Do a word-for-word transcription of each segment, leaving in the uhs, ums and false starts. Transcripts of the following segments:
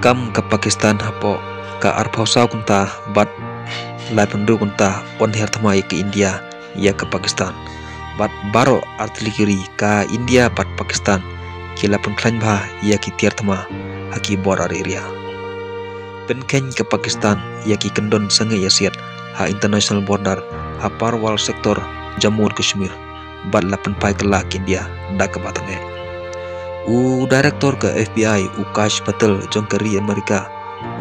Tam ka Pakistan hapoh ka arphew saw kynta bad laiphew hynriew kynta yn her thma ïa ka India ïa ka Pakistan. Bad baroh artylli ki ri ka India bad Pakistan ki la pynkhlaiñ bha ïa ki tiar thma ha ki border area. Pynkheiñ ka Pakistan ïa ki kyndon sangeh ïasiat ha international border ha Parwal sector Jammu and Kashmir bad la pynphai kylla ka India da kaba tyngeh. U director ka F B I u Kash Patel jong ka ri Amerika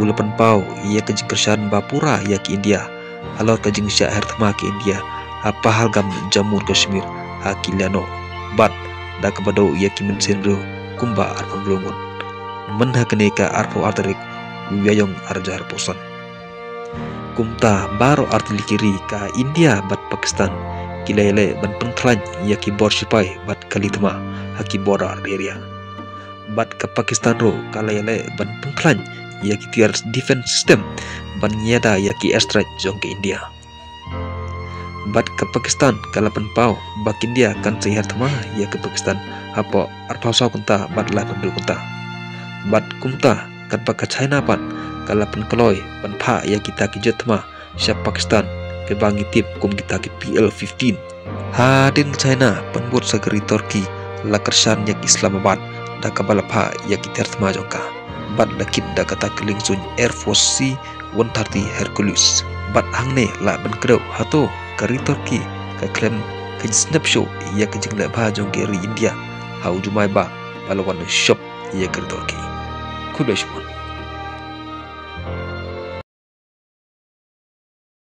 u la pynpaw ïa ka jingkyrshan ba pura ïa ka India halor ka jingshah her thma ka India ha Pahalgam, Jammu and Kashmir ha ki lehnoh bad da kaba duh ïa ki mynsiem briew kumba arphew hynriew ngut. Mynha kane ka arphew ar tarik u Ïaïong arhajar arphew san. Kumta baroh artylli ki ri ka India bad Pakistan ki la ïaleh ban pynkhlaiñ ïa ki bor shipai bad kali thma ha ki border area. Bad ka Pakistan ruh ka la ïaleh ban pynkhlaiñ ïa ki tiar defense system ban ïada ïa ki airstrike jong ka India. Bad ka Pakistan ka la pynpaw ba ka India kan sa her thma ïa ka Pakistan hapoh arphew saw kynta bad laiphew hynriew kynta. Bad kumta katba ka China pat ka la pynkloi ban phah ïa kita ki jet thma sha Pakistan kiba ngi tip kum kita ki P L fifteen. Hadien ka China pynbud sa ka ri Turkey la kyrshan ïa ka Islamabad da kaba la phah ïa ki tiar thma jong ka bad la kit da kata ka liengsuiñ Air Force C one thirty Hercules. Bad hangne lah ban kdew hato ka ri Turkey ka khlem ka jingsngewsih ïa ka jingleh bha jong ka ri India ha u jumai ba ba la wan shop ïa ka ri Turkey. Khublei shibun.